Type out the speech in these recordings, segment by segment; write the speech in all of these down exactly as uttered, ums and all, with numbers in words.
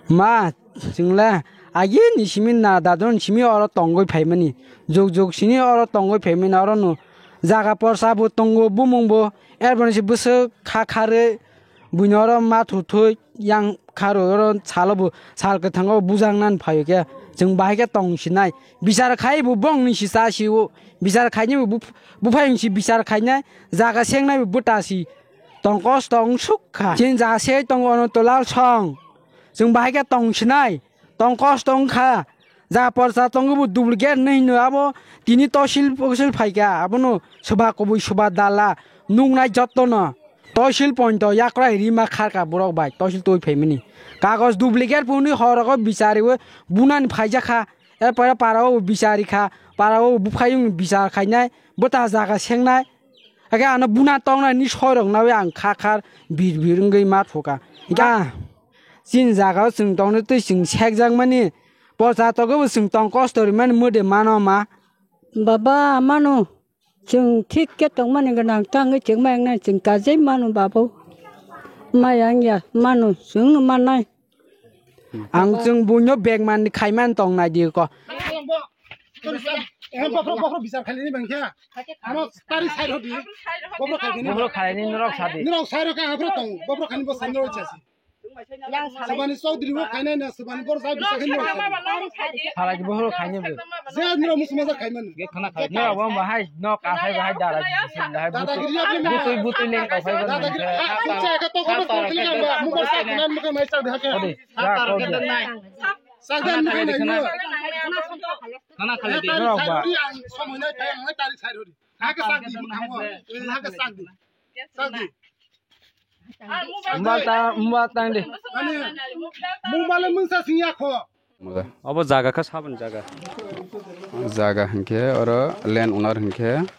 Ma, chwngla, agini simi na dadon simi oro tongwi phaimani. Juk juk sini oro tongwi phaimani, oro no jaga porsa bo tongo, bumung bo. Erboni se bwswk kha kharwi buino oro ma thuthui yang kharo oro salo bo sal kwthango bujang nan phaio khe. Chwng bahai khe tong sinai. Bichar khai bo bongni si cha si o. Bichar khaini bo buph-, buphai si bichar khainai. Jaga sengnai bo bwta si. Tong kosto wng suk kha. Chini jaga se tongo Ananto Lal song. Chwng bahai khe tong sinai. Tong kosto wng kha. Jaga porsa tongo bo duplicate nai hino abo tini tosil posil phai kha. Abono soba kubui soba dala nuknai jotto no. Tosil point o yakrai rima kharka borok bai tosil twi phaimani. Kagoj duplicate phunwi horogo bichariwi bunani phaijak kha. Erpore parao bichari kha. Parao buphayung bichar khainai. Bwta jaga sengnai. Hakhe ano buna tongnani soirok nawi ang kha khar bir bir wngwi ma thuka. Ga chin jagao chwng tongno twi chwng sekjakmani. Porsa togobo chwng tong kosto rimani mwde mano ma. Baba, mano. Chwng thik khe tongmani gwnang tangwi chwng ma wngnai chwng kajai mano babu. Maya wngya mano chwngno mannai. Ang chwng buino bag man khaiman tong nai di ko. Eh, bopro, bopro bichar khailini bangkha. Ano tari side hodi. Bopro khailini. Bopro khailini norok sadi. Norok side ka bopro tong. Bopro khailini bo sandro chasi. Yang salai. Sabani Chaudhary bo khainai na, sabani bor jai bisa khainai. Salai ki bohoro khainai bo. Je andro musma ja khaiman. Ge khana khai. No, bo bahai, no, ka khai bahai dara. Dara giri ya. Butui, butui leng ka khai. Dara giri. Ah, cha ka to ko ko ko ba. Mu ko sa nan mu ka mai sa de ha ka. Odi. Sa ko de. Sa dan mu ka nai. Khana khai de. No, ba. Somoy nai, tari side hodi. Hake sak di, mukhango. Hake sak di. Sak di. Mobile ta, mobile ta de. Ani, mobile mungsa singya kho. Obo jaga kha saboni jaga. Jaga hinkhe oro land owner hinkhe,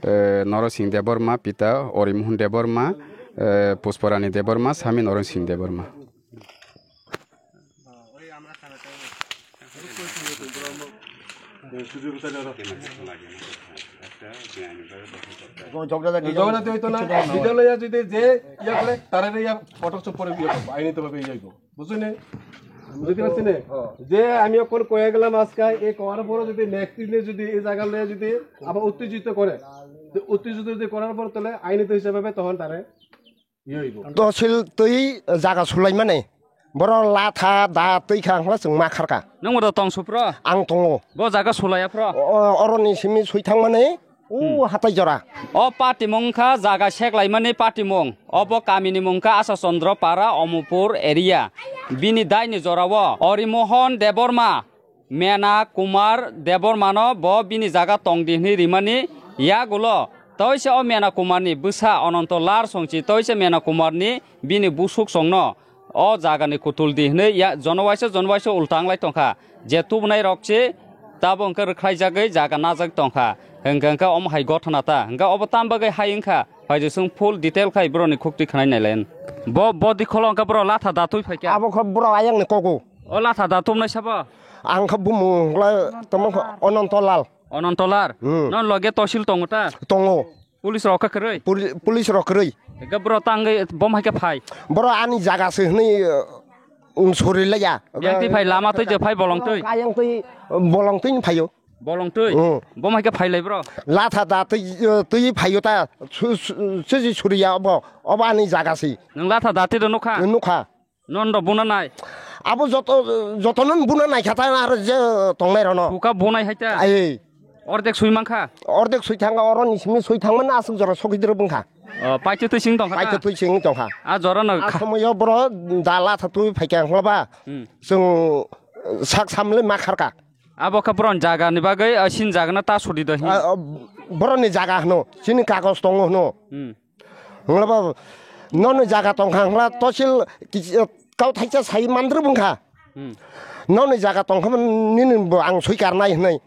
eh, Norosing Debbarma, pita Orimohon Debbarma, eh, Pushparani Debbarma, sami Norosing Debbarma. Jagannath হইতো না, ভিডিও লইয়া যদি যে ইয়া করে, তারারে ইয়া ফটো সব পরে ইয়া করবো, আইনি তো ভাবে ইয়া করবো। বুঝছো নি? বুঝতে পারছি নি? যে আমি এখন কয়ে গেলাম আজকে, এই করার পরে যদি নেক্সট দিনে যদি এই জায়গা লইয়া যদি আবার উত্তেজিত করে, তো উত্তেজিত যদি করার পর তাহলে আইনি তো হিসাবে তখন তারে Tosil twi jaga sulaimani. Borok latha da twi kha hwnla chwng ma kharka. Nwng oro tong su phro? Ang tongo. Bo jaga sulaiya phro? O, oroni simi sui thangmani. U hatai jora. O party mung kha jaga seklaimani party mung. Obo kamini mung kha Asha Chandra Para, Omopur area. Bini daini jorao Orimohon Debbarma. Mena Kumar Debbarmano bo bini jaga tong di hwnwi rimani yagulo. Toise o Mena Kumarni bwsa Ananto Lar songchi toise Mena Kumarni bini busuk songno o jagani kutul di hwnwi ya jonowaisa jonowaisa ulta wnglai tongkha. Je tubunai rokchi tabo hwnkhe rwkhlaijagwi jaga najak tongkha. Hwnkhe hwnkhe omo hai gothona ta. Hwnkhe obo tam bagwi hai wngkha? Phaidi chwng full detail khai borokni khukti khwnai nailayan. Bo, bo dikholo hwnkhe borok latha datwi phaikha. Abo khe borok ayangni kogo. O latha da tubunai sabo? Ang khe bumung hwnkhe tamo khe Ananto Lal. Ananto Lal? Hmm. Non loge tosil tongo ta? Tongo. Police rok khe kwrwi? Poli-, police rok kwrwi. Ega bro tangwi bom hai khe phai? Bro ani jaga se hwnwi, uh, sori laya. Yang twi phai lama twi je phai bolong twi? Ayang twi bolong twi phaio. Bolong twi? Hmm. Bom hai khe phai lai bro? Latha da twi, uh, twi phaio ta. Su-, su-, suji suriya obo. Obo ani jaga se. Nwng latha da twi do nukha? Nukha. Non do buna nai. Abo joto, jotono buna nai kha ta aro je tongnai rono. Buka bunai hai ta? Ai. Ordek sui mankha? Ordek sui thangkha, oro ni simi sui thangmani aswk jora sokidro bwngkha. O, paito twi sing tongkha ta? Paito twi sing tongkha. A jora no a kha- somoyo boro da latha twi phaikha hwnkhe ba. Hmm. Chwng sak samle ma kharka. Abo khe boro ni jaga ni bagwi, a, sini jaga no ta sudi do hin. A, o, boro ni jaga hwno, sini kagoj tongo hwno. Hmm. Hwnkhe ba, nono jaga tongkha hwnkhe tosil kis-, kau thaisa sai mandrwk wngkha. Hmm. Nono jaga tongkha nini bo ang soi karnai hwnwi.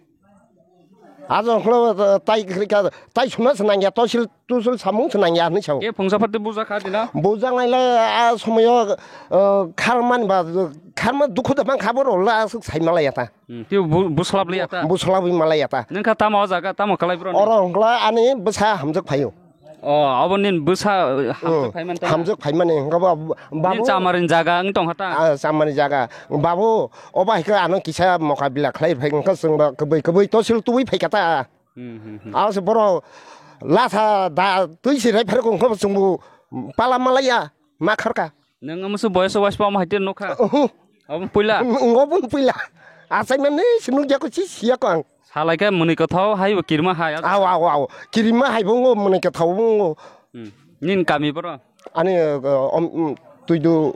Ajo hwnkhe tai khrika, tai suna se nangya, tosil tusul samung se nangya hwnwi sao. E phungsa phate buja kha dina? Buja naile a somoyo, eh, kharmani ba, kharma dukhu da mang kha bo rola aswk sai malaya ta. Hmm, tei bu-, buslap liya ta? Buslap wi malaya ta. Nang kha tamo o jaga, tamo kalai bro ni? Oro hwnkhe ani bwsa hamjak phaio. O, abo nin bwsa, uh, hamjak Hmm. phaimani ta? Hamjak phaimani, hwnkhe bo, Nin babu, chamarin jaga wng tongkha ta? Ah, chamarin jaga. Babu, obo hai khe ano kisa mokabila khlai phai, hwnkhe chwng bo kwbwi kwbwi tosil tubui phai kha ta. Hmm, hmm, hmm. Aro se borok lasa da twi se rai phar kong kho chwngbo pala malaya ma kharka. Nwng amsu boyos wais pom hai tin nokha. Uhu. Abo puila. Ngo bun puila. Asai mani sinung jako si siya ko ang. Salai khe muni kothau hai bo kirma hai. Aw, aw, aw. Kirima hai bo ngo muni kothau bo ngo. Hmm. Nin kami boro. Ani, uh, om, um, tuidu,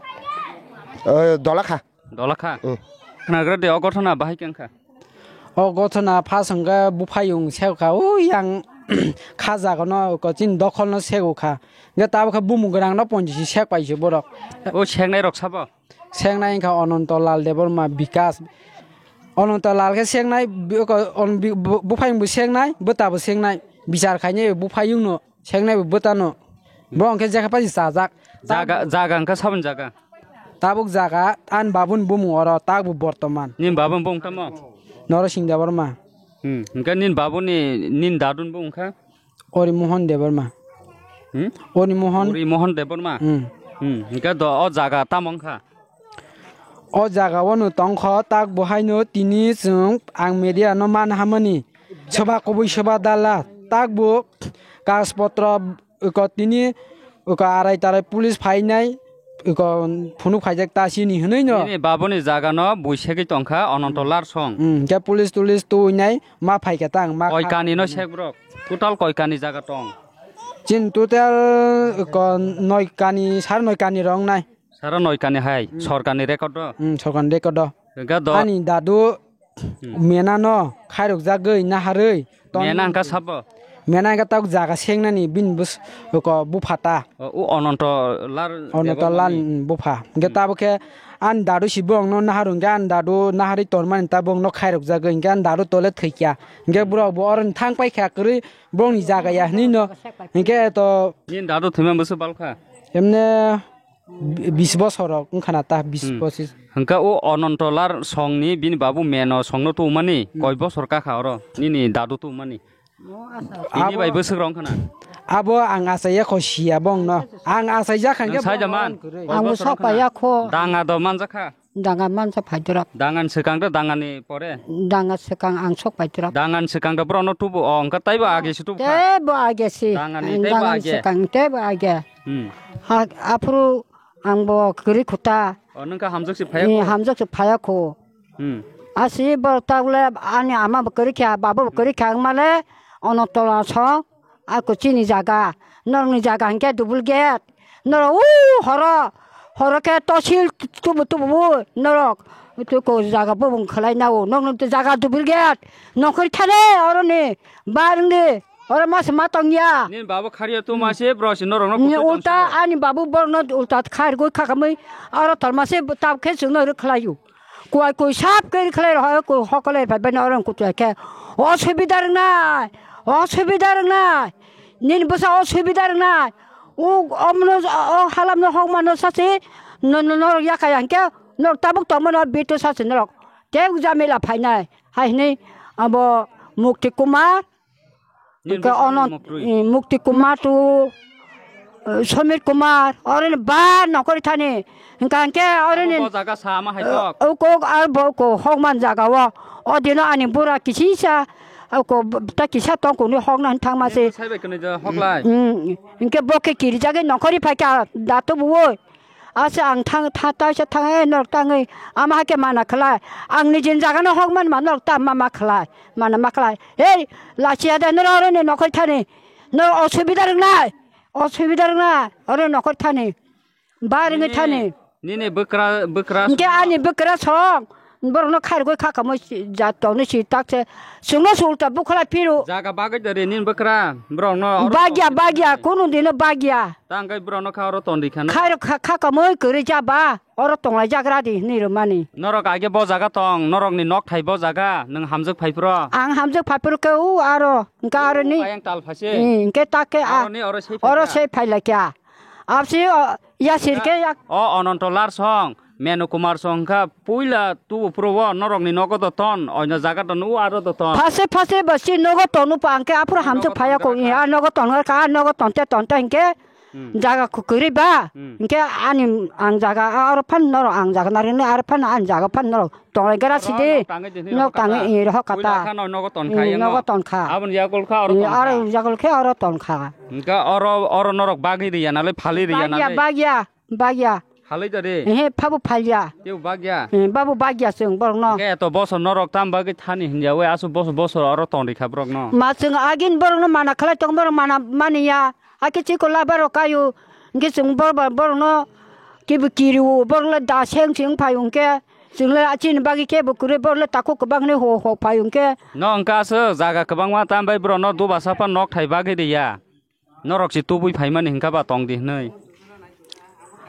uh, dolakha. Dolakha? Mm. Khnagra de, o gothona bahai khe wngkha? O gothona phas hwnkhe buphayung sekha, o yang kha jagano ko chini dokholno segukha. Hwnkhe tabukhe bumung gwnangno ponjisi sekpaisi borok. O seknai rok sabo? Seknai wngkha Ononto Lal Debbarma, Bikas. Ononto Lal khe seknai, bi-, ko-, on-, bi-, bu-, buphayungbo seknai, bwtabo seknai. Bichar khainai buphayungno. Sengnai bo bwtano. Bo hwnkhe jekha pai chajak. Jaga, jaga hwnkhe saboni jaga? Tabuk jaga, ani babuni bumung oro, tabuk bortoman. Nini babuni bumung tamo? Norosing Debbarma. Hmm, hwnkhe nini babuni, nini daduni bumung kha? Ori Mohon Debbarma. Hmm? Ori Mohon. Ori Mohon Debbarma? Hmm. Hmm, hwnkhe do o jaga tamo wngkha? O jaga o no tongkho, tak bo haino tini chwng ang media no man hamani. Soba kubui soba dala, tak bo kagoj potro ko tini ko arai tarai police phainai ko phunuk phaijak ta sini hinui no. Nini babuni jaga no bui segwi tongkha Ononto Lar song. Hmm, hwnkhe police tulis tuinai ma phaikha tang ma kha. Koi kani no sek borok? Total koi kani jaga tong? Chin total ko noi kani, sar noi kani rong nai. Sara noi kani hai, Hmm. sorkarni record o? Hmm, sorkarni record o. Hwnkhe do- Ani dadu Hmm. mena no khairok jagwi naharwi ton- Mena hwnkha sabo? Mena hwnkha tok jaga sengnani bini bus-, ko bupha ta. O, o Ononto Lal Ononto Debbarma Lal, ni? Hmm, bupha. Hwnkhe Hmm. tabukhe ani dadu si bongno naharwi hwnkhe ani dadu naharwi tonmani ta bongno khairok jagwi hwnkhe ani dadu tole thwikya. Hwnkhe borok bo oro thang paikha kwrwi bongni jaga ya hinwi no. Hwnkhe to Nini dadu thwima bwswk balkha? Emne Bi-, bis bosor rok wngkha na ta, bis Hmm. pochis. Hwnkhe o Ononto Lar songni bini babu meno songno tubumani Hmm. koi bosor kakha oro nini dadu tubumani? Tini Abo bai bwswk rok wngkha na? Abo ang achai ya kho siya bongno. Ang achai jak hwnkhe Nwng sai da bongno man? Koi Ang bosor sok wngkha na? Paiya kho. Danga do manjakha? Danga mansa phaidorok. Dangan swkang do dangani pore? Danga swkang ang sok phaidorok. Dangan swkang do borokno tubu o, hwnkhe teibo age se tubu kha? Teibo age se. Dangani teibo Dangan age? Swkang teibo age. Hmm. Ha, aphuru ang bo kwrwi khuta. O, nwng kha hamjak se phaiya Ni kho? Hamjak se phaiya kho. Hmm. Asi bo tabule ani ama bo kwrwi kha, baba bo kwrwi kha, ang male ono tola song, ako chini jaga, norokni jaga hwnkhe double gate. Norok u horo, horo khe tosil tubu tubu bu norok. Tu ko jaga bubung khlai nao, nok nok jaga double gate. Nokori thane oroni, barni. Oro mas ma tongya. Nini babu khariya tu ma se bro si norok no Ni kutu ulta tong ani babu borno ulta khair goi khakamai oro tolma se tab khe chwngno ri khlaio. Kuai kui sab khe ri khlai rok koi hokole bai bai oro kutu khe. O subida rwngnai. O subida rwngnai. Nini bwsa o subida rwngnai. O omno o halamno hokmano sase no no no yakaya hwnkhe no tabuk tongmano bitu sase norok. Tei jamila phainai. Hai hwnwi abo Mukti Kumar. Nini Hwnkhe bwswk ono, ni muktrwi? Eh, Mukti Kumar tu, eh, Somir Kumar, oroni ba nokori thani. Hwnkha hwnkhe oroni Abo bo jaga sa ma hai tok? Eh, uko ar bo uko hokman jaga o. O dino ani bura kisisa, uko b-, ta kisa tongkuni hokna thangma se. Nini sai bai kwnwi ja hoklai? Mm, hwnkhe bo khe kirijagwi nokori phaikha datu buoi. Asa ang thang, tha, taisa thang, eh, norok tangwi, ama hakhe mana khlai. Ang nijini jagano hok man ma norok ta ma, ma khlai, mana ma khlai. Hei, lachiya de norok oroni nokori thani. Norok osubida rwngnai, osubida rwngnai, oro nokori thani. Ba rwngwi thani. Nini bwkra, bwkra Hwnkhe song. Ani bwkra song. Borokno khairgwi kha kamo si, jat tongni si tak se. Chwngno si ulta bukhlai phiru. Jaga bagwi da re nini bwkra. Borokno oro Bagya, tong bagya, kunu dino bagya. Ta hwnkhe borokno kha oro tong di khano. Khairok kha, kha kamoi kwrwi ja ba. Oro tonglai jagra di hinwi rwmani. Norok age bo jaga tong, norokni nok thai bo jaga, nwng hamjwk phai phro. Ang hamjwk phai phro khe u aro, hwnkhe aro ni. Ayang tal phai se. Eh, hwnkhe ta khe a. Aro ni oro sei phai Oro kha. Sei phai lai kya. Absi, o, ya sir khe ya. O Ononto Lar song. Menu Kumar song kha puila tubu puro o norok ni nogo do ton, oino jaga do nu aro do ton. Phase phase ba si nogo tonu pa angke aphuru hamsuk phaya ko, a nogo ton ka, a nogo ton te ton te hingke Hmm. jaga ku kwrwi ba, Hmm. hingke ani ang jaga aro phan norok ang jaga narini aro phan ani jaga phan norok tonglai gara Oro sidi nok tangwi di, nok nok tangwi kata. i roho Puila kata. kha no nogo ton kha I yang nogo no. ton kha. Aboni yakul kha oro I ton aro kha. yakul khe aro ton kha. Hingke oro, oro norok bagwi riya nalai, phali riya Bagya, nalai. bagya. Bagya. Phalwi da de. Ehe, phabu phalya. Tebo bagya. Eh, babu bagya chwng borokno. Hingke eto bosor norok tam bagwi thani hinjawi asu bosor bosor oro tongri kha borokno. Ma chwng agin borokno mana khlai tong borok mana maniya. Hakhe chiko labarok kayu. Hingke chwng borok borokno kibu kiriu borokle da seng seng phayu hingke. Chwngla chini bagwi kebo kwrwi borokle takhuk kwbangni ho ho phayu hingke. No hingke asu jaga kwbangma tam bai borokno dubasa phan nok thai bagwi riya. Norok si tubui phaimani hingka ba tong di hwnwi.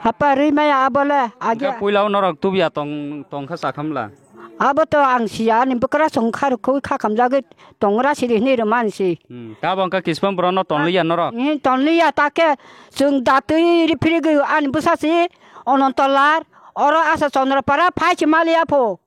Hapa rwi maya abole age. Hingka puila o norok tubuya tong, tong kha sakhamla. Abo to ang siya ani bwkra song kha rwkhui kha kamjagwi tongra siri hwnwi rwmani si. Hmm. Tabo hingka kispang borokno tonliya norok. Hmm, tonliya take chwng datwi riphrigwi ani bwsa si Onontolar oro asa Chandrapara phai si maliya pho.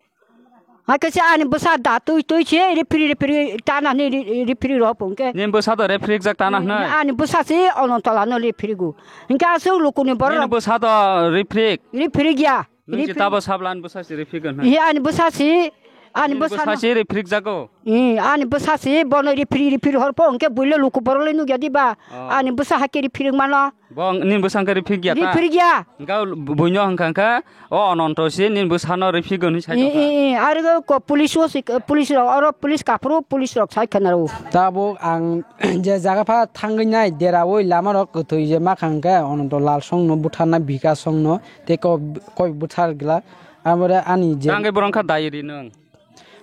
Hakhe se ani bwsa da twi twi se referee referee tana ni referee rw pungke. Nini bwsa do referee jak tana hwnwi. Ani bwsa se Onontola no referee gu. Hingke aswk lukuni borok Nini rok bwsa do referee. Referee gya. Nung si Referee. Tabo sabla ani bwsa si referee gun hwnwi. He ani bwsa se ani Nini bwsa bwsa no. Si referee jago. Ee, ani bwsa se bono referee referee hor po hingke buile luku borok le nugya diba. Oh. Ani bwsa hakhe referee mano. Bo nini bwsa hingke referee gya ta? Referee gya. Hingke buino hingka hingke o Ononto se nini bwsano referee gun hwnwi sai tongkha. Ee, ee, ee, aro ko police o se, police rok oro police kaphuru police rok sai khana rw. Tabuk ang je jaga pha thangwi nai deraui lama rok kwthwi je ma kha hingke Ononto Lal song no butharna Bika song no tei ko koi buthar glak abore ani je. Tangwi borok kha dai ri nwng.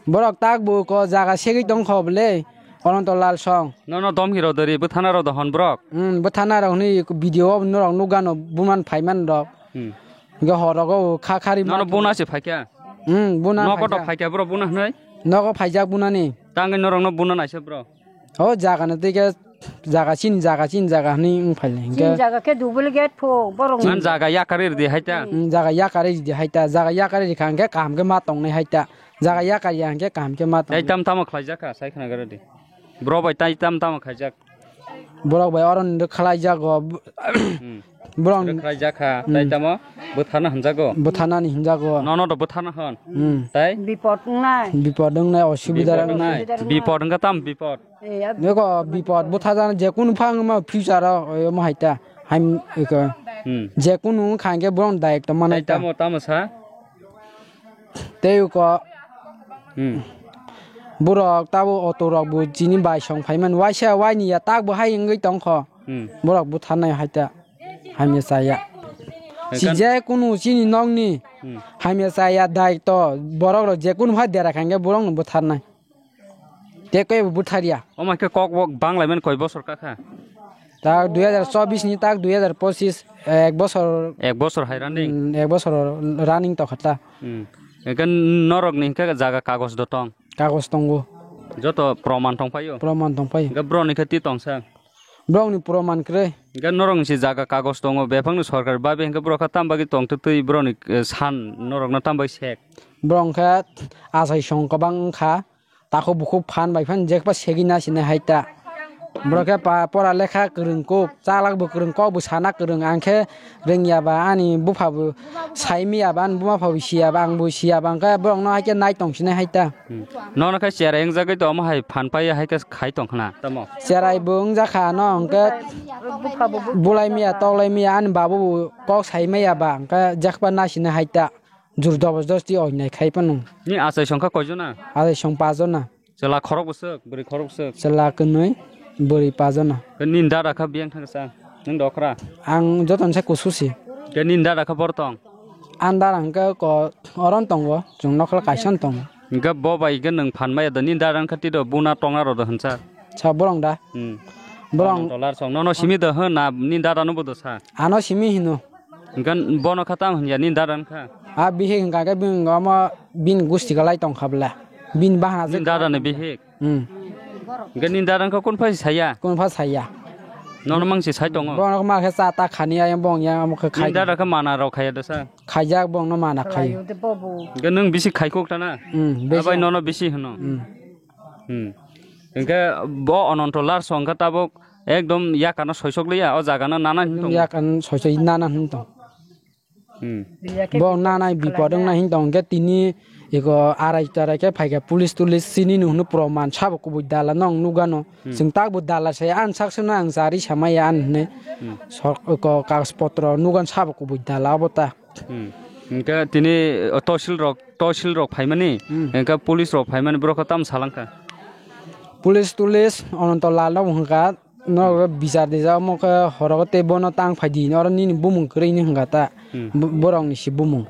Borok tak bu ko jaga segwi tong kho bwle, Ononto Lal song. Nono domhi rw dori, bwthana rw dohon borok. Hmm, bwthana rw hwnwi video o norok nukgano buman phaiman rok. Hmm. Hingke horogo kha khari Nono ma- buna se phaikha. Hmm, buna Nogo to phaikha. Phaikha borok buna hwnwi. Nogo phaijak bunani. Tangwi norokno buna naisa bro. O jaga no tei khe jaga chini jaga chini jaga hwnwi wng phai le hingke. Chini jaga khe double gate pho borok. Man jaga yakari rwdi haita. Hmm, jaga yakari rwdi haita, jaga yakari rwkha hingke kaham khe ma tongnai haita. Jaga yakar ya hingke kaham khe ma tong. Tai tam tamo khlaijak kha, sai khna gara di. Bro bai tai tam tamo khaijak. Borok bai oro nini khlaijago. Hmm. Borok Khlaijak kha, Hmm. Tai tamo bwtharna hamjago. Bwtharnani hinjago. Nono do bwtharna hon. Hmm. Tai? Bipod wngnai. Bipod wngnai, osubida Bipod wngnai. wngnai. Bipod wngkha tam bipod. Eh, ya Niko bipod bwtharjana jekunu phang ma future o, oyo ma haita. Haim iko. Hmm. Jekunu wngkha hingke borok daikto manai Tai ta. Tamo, tamo sa? Tei uko Hmm. borok tabo auto rok bo chini bai song phaiman waisa waini ya tak bo hai wngwi tongkho. Hmm. Borok butharnai haita hamya chaya. Ekan- Si je kunu chini nokni Hmm. hamya chaya daikto borok rok je kunu hai dera khankhe borok no butharnai. Tei kebo butharya. Omo khe kok bo bang laimani koi bosor kakha? Tak dui hazar chobbish ni tak dui hazar pochis, ek bosor. Ek bosor hai running? Mm, ek bosor running tokha ta. Hmm. Hingke norok ni hingke jaga kagoj do tong? Kagoj tongo. Joto proman tong paio? Proman tong paio. Hingke bro ni khe ti tong sa? Borok ni proman kwrwi. Hingke norok ni se jaga kagoj tongo, befang ni sorkar babe hingke borok kha tam bagwi tong twtwi borok ni, eh, san norok no tam bagwi sek? Borok hingke achai song kwbang wngkha. Takhuk bukhuk phan bai phano jekpa segwi na sini hai ta. Borok khe pa-, pora lekha kwrwng kuk, chalak bo kwrwng, kok bo sana kwrwng, ang khe rwngya ba ani bupha bo sai manya ba, ani buma pha bo siya ba, ang bo siya ba, ang khe borok no hai khe nai tong sini hai ta. Hmm. Nono khe cherai wngjagwi tongma hai phan pai hai khe khai tong khna tamo? Cherai bo wngjak kha, ano hwnkhe bulai manya, toklai manya, ani babu bo kok sai manya ba, ang khe jekpa na sini hai ta. Jur jobosdosti oi nai khai phano. Ni achai song kha koi jona? Achai song pa jona. Chwla khorok bwswk, bwrwi khorok bwswk? Chwla kwnwi, bwrwi pa jona. Khe nini dada kha biyang thang sa, nwng dokhra? Ang jotono se kusu si. Khe nini dada kha bor tong? Ang dada hwnkhe ko oron tongo, chwng nokla kaisa no tongo. Hwnkhe bo bai khe nwng phan maya do, nini dada wngkha twi do, buna tongna rw do hwnsa? Sa borong da? Hmm. Borong. Tolar song, nono simi do hwn na, nini dada no bo do sa? Ano simi hino. Hingke bono kha tamo hinya, nini dada wngkha? A bihik hingka khe bini wngkha omo bini gusti kwlai tongkha bwla. Bini bahana se Nini dada ni bihik? Hmm. Hingke nini dada wngkha kunu phai saya? Kunu phai saya. Nono mangsi sai tongo. Bono ma khe cha ta khani ayang bong yang amo khe khai. Nang dada khe mana rok khaya dosa. Khaijak bong no mana khai. Khlaio de bobo. Ge nung bisi khai kok tana. Hmm, bisi. Abai nono bisi hino. Hmm. Hmm. Hingke bo Ononto Larson khe tabuk ekdom yakano soisok liya, o jagano nana hin tongo. Yakano soisok nana hin tong. Hmm. Bo nanai bipod wngna hin tong khe tini eko arai tarai khe phaikha police tulis chini no hwnwi proman sabo kubui dala no ang nukgano. Hmm. Chwng takbo dala se ang sak seno ang chari samaya ang hwnwi. Hmm. Sok eko kagoj potro nukgan sabo kubui dala obo ta. Hmm. Hingke tini tosil rok, tosil rok phaimani, hmm, hingke police rok phaimani borok tam salangkha. Police tulis Ononto Lal no hwnka. No bichar dijak omo khe horogo tei bono tang phai di, oro nini bumung kwrwi hinwi hwnka ta. Hmm. Bo-, borokni si bumung.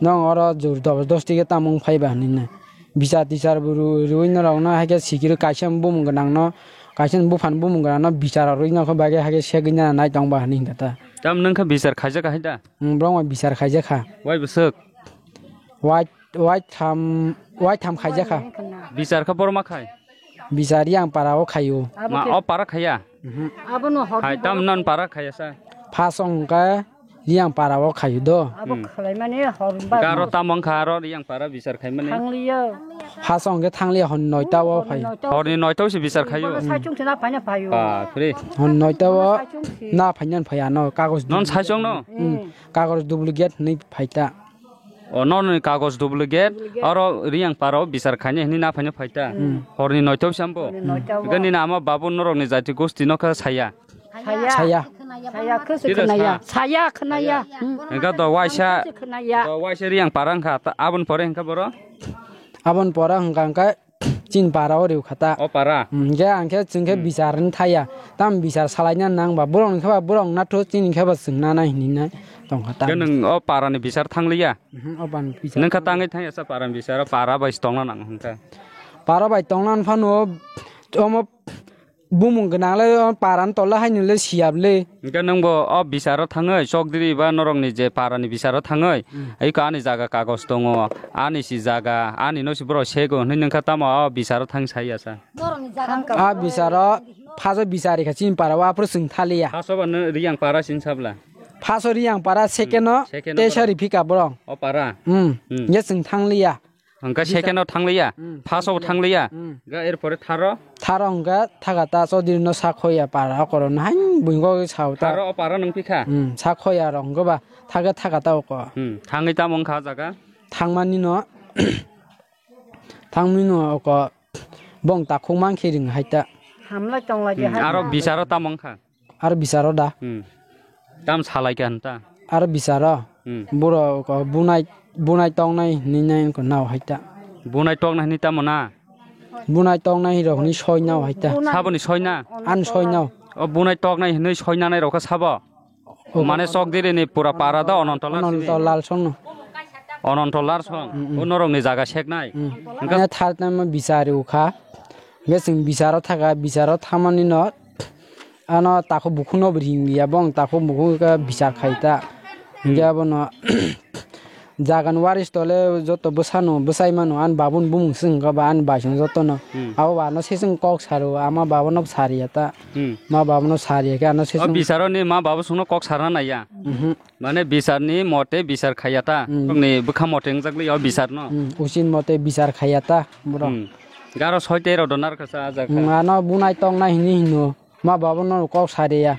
Nong oro jor dos dos tike tamo wng phai ba hinwi nai. Bichar tichar bo ru-, rwi norok no hai khe sikiro kaisa bumung gwnang no, kaisa buphang bumung gwnang no bichar rwi nokho bagwi hai khe segwi nai tong ba hinwi hwnka ta. Tam nung khe bichar khaijak hai da? Hmm, borok ma bichar khaijak kha. Wai bwswk? Wai, wai tham, wai tham khaijak kha. Bichar khe borok ma khai? Bichar yang para o khaio. Ma o para khaya? Mhm. Abono hor. Hai tam non para khaya sa. Phas ongka yang para o khaio do. Abo hmm. Khlaimani hor ba. Garo tam ongkha aro yang para bichar khaimani. Thangliya. Phas ongke thangliya hon noita o phai. Hor noita o. Horni noita o se bichar khaio. Saichung thina phaina phaio. Ba, kre. Hon noita o saichung si. Na phainan phai ano kagoj non duplicate. Saichung no? Hmm. Kagoj duplicate hinwi phaita. O, nono ni kagoj duplicate, duplicate. Aro Riyang para o bichar khainai hinwi na phaino phaita. Hmm. Horni noita o sambo. Horni noita o. Gani na ama babu norok ni jati gosti no kha saya. Saya. Saya. Saya khe se khe khwnaya. Sa? Saya khwnaya. Saya. Hmm. Engka do waisa, khe se khwnaya. Do waisa Riyang para wngkha, ta-, aboni pore engka boro? Aboni pore engka, engka Chini para o riu kha ta. O para? Hmm, hingke ang khe chwng khe hmm. Bichar wng thaya. Tam bichar salaina nang ba borok ni khe ba borok na thu chini khe ba chwng na nai hinwi nai tong kha ta. Khe nwng o para ni bichar thang liya? Mhm, o ban bichar. Nwng kha tangwi thang ya sa para ni bichar o para bai tong na nang hwn kha. Para bai tong na phano omo Bumung gwnang le o para ni tolo haino le siyap le. Hingke nwng bo o bicharo thangwi chokdiri ba norok ni je para ni bicharo thangwi hmm. Iko ani jaga kagoj tongo, ani si jaga, ani no si borok sego hinwi nwng kha tamo o bicharo thang sai ya sa. A bicharo phajo bichari kha chini para o aphuru chwng thaliya. Phaso ba nw Riyang para sin sabla. Phaso Riyang para second o hmm, second o tei sari phika borok. O para. Hmm. Hmm. Ye chwng thang liya. Hingke second o thang liya, hmm, first o thang liya, hmm. Hingke er pore tharo? Tharo hingke thaga ta Chaudhary no sak hoya para o koro no hain buingo sao ta. Tharo o para nung pikha? Hmm, sak hoya rok hingke ba thaga thaga ta o ko. Hmm, thangwi tamo wngkha o jaga? Thangmani no, thangmani no o ko bong takhuk mankhe ring hai ta. Hamlai tonglai hmm, hai aro ta. Bicharo tamo wngkha? Aro bicharo da. Hmm. Tam salai kha hinta. Aro bicharo. Hmm. Buro ko bunai, bunai tongnai hinwi nai ko nao hai ta. Bunai tongnai hinwi tamo na? Bunai tongnai rok hinwi soi nao hai ta. Saboni soi na? An soi nao. O bunai tongnai hinwi soi nanai rok kha sabo? O mane chokdiri ni pura para da Ononto Lal sini? Ononto Lal song no. Ononto Lal song. Hmm, hmm. O norok ni jaga seknai. Hmm. Hingke ane thar tamo bichari ukha. Hingke chwng bicharo thaga, bicharo thamani no. Ano takhuk bukhuk no bo ring ya, bo ang takhuk bukhuk khe bichar khai ta. Hmm. Hingke abono jagan waris tole joto bwsano bwsai mano, ani babun bumung se wngkha ba ani bai song jotono. Hmm. Abo ba ano seseng kok saro, ama baba no sariya ta. Hmm. Ma baba no sariya khe ano seseng. O bicharo ni ma baba song no kok sarna naiya. Mhm. Mane bichar ni mote bichar khaiya ta. Hmm. Bokni bwkha mote wngjak li o bichar no. Hmm. Usin mote bichar khaiya ta, bro. Hmm. Garo soi tei rok do narwkha sa ajak kha. Hmm. Ano bunai tong nai hini hino. Ma baba no kok sariya.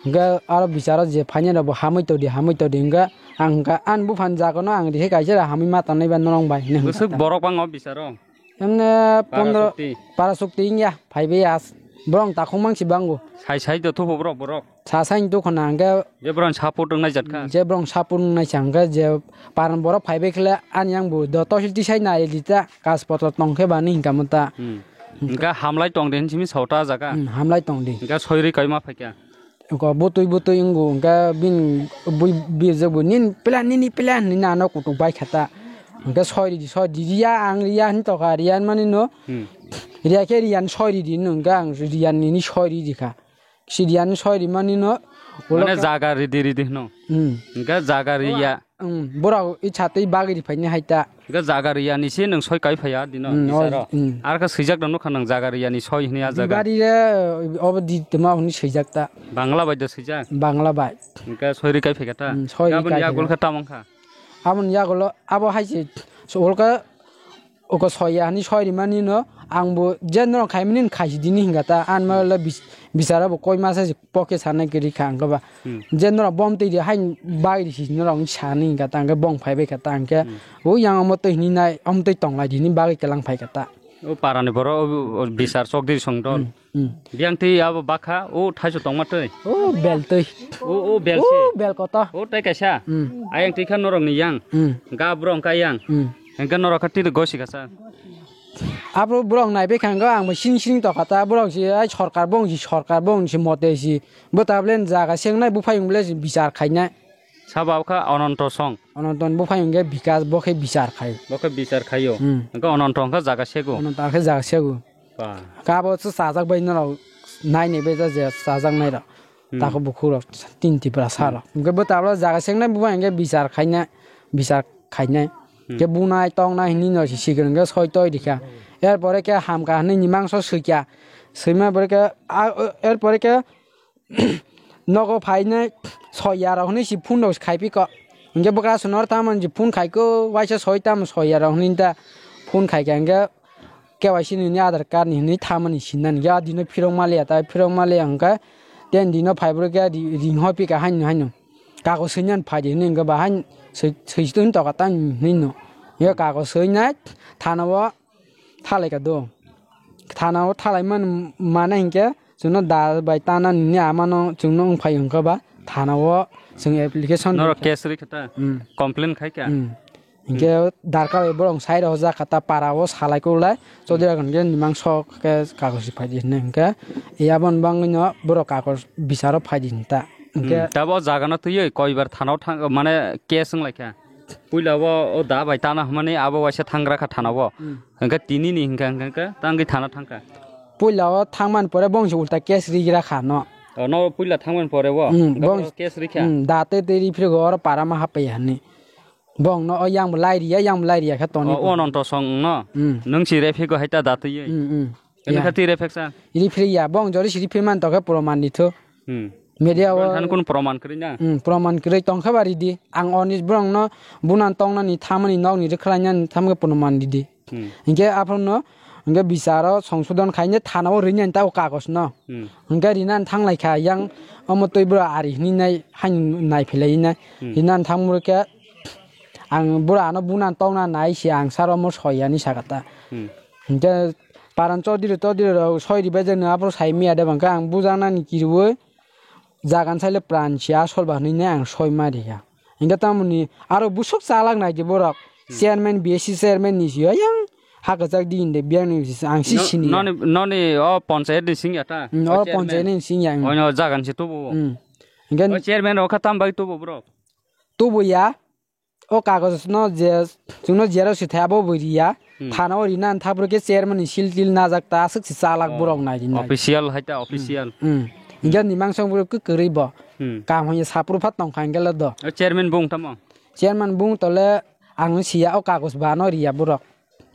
Hingke aro bicharo je phainai rok bo hamui todi, hamui todi hingke ang hingke ani buphani jaga no ang rihai kaisa hamui ma tongnai ba norong bai hinui hingka ta. Bwswk borok bang o bicharo? Emne para pondro sukti. Para sukti wngya phaibai as borok takhuk mangsi bango. Sai sai do thupo borok borok. Sa sai do khona hingke. Je borok support wngnai jat kha. Je borok support wngnai sa hingke je paran borok phaibai khle ani yang bo do tosil tisai nai lita kas potro tongkhe bani hingka mata. Hmm. Hingka hamlai tong de hinwi simi sota jaga. Hmm, hamlai tong de. Hingka soiri kaima phaikya. Ko butui butui wngo hingka bini bui birjak bo nini plan nini plan hinwi nano kutuk bai khata. Hingka soi ridi soi ridi ya ang riya hin toka riya mani no. Hmm. Riya khe riyan soi ridi no hingka ang riyan nini soi ridi kha. Siriyan soi rimani no. Mane jaga ridi ridi hino. Hmm. Hingke jaga riya. um, borok i chatwi bagwi ri phaini hai ta. Ga jaga riyani se nwng soi kai phaiya dino. Hmm, o, bisaro. Hmm. Ar kha swijak no nukha nwng jaga riyani soi hwnwi a jaga. Bibari re, obo di tma hwnwi swijak ta. Bangla bai da swijak? Bangla bai. Hwnkhe soi ri kai phaikha ta? Hmm, soi ri kai phaikha. Aboni yagul khe tamang kha? Aboni yagulo abo hai se, so, olka, oko soya hani soi rimani no, ang bo je norok khaimani khaisi dini hinga ta, an ma le bis-, bisara bo koi masa se poke sanai kiri kha ang ba. Hmm. Je norok bom twi di hai bai ri si norok sani hinga ta, ang bong phai bai kha ta, ang khe, hmm, o yang omo twi hini nai, omo twi tong lai dini bagwi kelang phai kha ta. O parani borok, o, o bisar chokdiri song dol. Hmm. Hmm. Biyang twi abo bakha, o thaiso tongma twi. O bel twi. O, o bel si. O bel koto. O tai kaisa. Hmm. Ayang twi kha norok ni yang. Hmm. Ga bro wngkha yang. Hmm. Hingke norok kha tiri gosi kasa. Abo borok naibe khango ang bo sini sini tokha ta borok si ai sorkar bong si sorkar bong si mote si bo tablen jaga sengnai buphayung ble si bichar khainai. Sabo kha Ononto song. Ononton buphayung ge bikas bo khe bichar khai. Bo khe bichar khaio. Hmm. Hingke Ononto hingke jaga sego. Ononto khe jaga sego. Ba. Kabo se sajak bai norok nai ni beja je sajak nai rok. Hmm. Tako bukhuk rok tin tipra sa rok. Hmm. Hingke bo tabla jaga sengnai buphayung ge bichar khainai bichar khainai. Hmm. Ke bunai tongnai hini no si sikir hingke soi toi rikha. Er pore ke hamka hini ni mangso suikya. Suima pore ke a, er pore ke nogo phainai soya rok hini si phone rok khai piko. Hingke bwkra sunor tamon si phone khai ko waisa soi tam soya rok hini ta phone khai kha hingke K Y C ni hini Aadhaar card ni hini thamani sinani ya dino phirok maliya ta phirok maliya hingke ten dino phai bwrwk ya ri-, ring hoi pika haino haino. Kago swinan phai di hwnwi hwnkhe ba hain swi-, swichitwng toka tang hwnwi no. Yo kago swinai thana o thalai ka do. Thana o thalai man mana hinkhe chwngno da bai tana nini amano chwngno wngphai hwnkhe ba thana o chwng application Norok rikha. Case rikha ta? Hmm. Complain khai kha? Hmm. Hinkhe darkar bai borok sai rok jak kha ta para o salai kok lai. Chaudhary rok hinkhe nimang sok khe kagoj ri phai di hinwi hinkhe, e aboni bagwino borok kagoj bicharo phai di hinta. Hinkhe Hmm, tabo o jaga no twiwi koibar thana o thang, mane case wng lai kha. Puila o, o da bai tana hwnmani abo waisa thangra kha thana o. Hmm. Hinkhe tini ni hinkhe, hinkhe, hinkhe tangwi thana thang kha. Puila o thangmani pore bongsi ulta case ri gra kha no. O no puila thangmani pore o. Hmm, Hinkhe bong- oro case ri kha. Hmm, da tei tei ri phirgo oro para ma happai hinwi. Bongno o yang bo lai riya, yang bo lai riya khe toni O, ko. Ononto song no? Hmm. Nwng si rephego hai ta datwi. Hmm, hmm. Kene Ya. kha twi rephek sa? Iri phiri ya, bong jori si ri phiri man tokhe proman di thu. Hmm. Media o Bong than kun proman kri na? Hmm, proman kri tong khe ba ri di. Ang oni borok no bunan tong nani thamani nok ni rikhlai nani tham khe proman di di. Hmm. Hinkhe aphuru no, hinkhe bicharo songsodon khaine thana o rinani ta o kagoj no. Hmm. Hinkhe rinani thang lai kha yang omo twi bwrwi ari hinwi nai, haino nai philai nai. Hmm. Rinani thang muru khe Ang bura ano bunan tongna nai se ang sar omo soi yani saka ta. Hmm. Hinkhe paran chodiri todiri rok soi ribai jani aphuru sai miya de bangkha ang bujaknani kiriwi jagan saile pran si asol ba hinwi ang soi ma riya. Hinkhe tamoni aro busuk chalak nai di borok. Hmm. Chairman B S C chairman ni si yang ha kwchak di hinde biyang ni si ang si No-, sini ya. noni, noni o panchayat ni sing ya ta? Hmm, O oro chairman. panchayat ni sing ya, hmm. Oino jagan se tubu. Hmm. Hinkhe O chairman rok kha tam bai tubu borok? Tubu ya. O kagoj no je chwngno xerox se thaya bo bo riya. Hmm. Thana o rina thapro khe chairman ni seal til najak ta aswk se chalak Oh, borok nai rinai. Official hai ta official. Hmm. Hinkhe ni mangsong borok kwrwi bo. Hmm. Kam hanya sapru phat tong kha hinkhe le do. O chairman bung tamo? Chairman bung tole ang siya o kagoj ba no riya borok.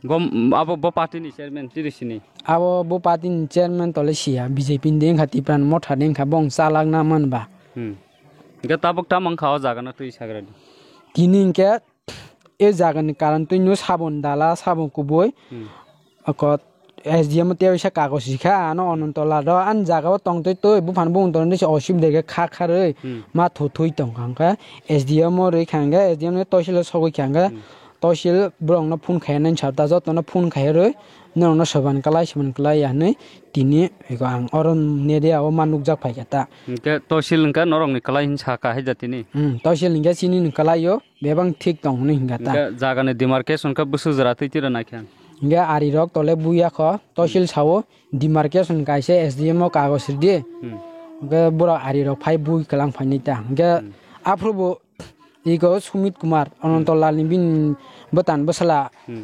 Bo, abo bo party ni chairman tiri sini. Abo bo party ni chairman tole siya B J P ni wngkha Tipra Motha ni wngkha bong chalak na man ba. Hmm. Hinkhe tabuk tamo wngkha o jaga no twi sagra di. Tini hinkhe e jaga ni karon twi no sabon dala sabon kubui. Hmm. Oko S D M tei waisa kagoj rikha ano Ananto Lal rok ani jaga o tongtwi twi buphang bung tongtwi se osubidai khe kha kharwi Hmm. ma thu thui tongkha hinkhe S D M o rikha hinkhe S D M ni toisilo sogwi kha hinkhe Hmm. Tosil borokno phone khainani sa ta jotono phone khairwi norokno soban kwlai soban kwlai ya hinwi tini ego ang oro media o ma nukjak phaikha ta. Hinkhe Tosil hinkhe norokni kwlai hinwi sakha hai jatini. Hmm, Tosil hinkhe chini ni kwlai o bebak thik tong hinwi hinkha ta. Hinkhe jagani demarcation khe bwswk jora twi tira naikha. Hinkhe ari rok tole buya kho Tosil sao demarcation kaisa S D M o kagoj ridi. Hmm. Hinkhe borok ari rok phai bui kwlang phainai ta. Hinkhe Hmm. aphuru bo Iko Sumit Kumar, Ananto Lal ni bini bwtan bwsala. Hmm.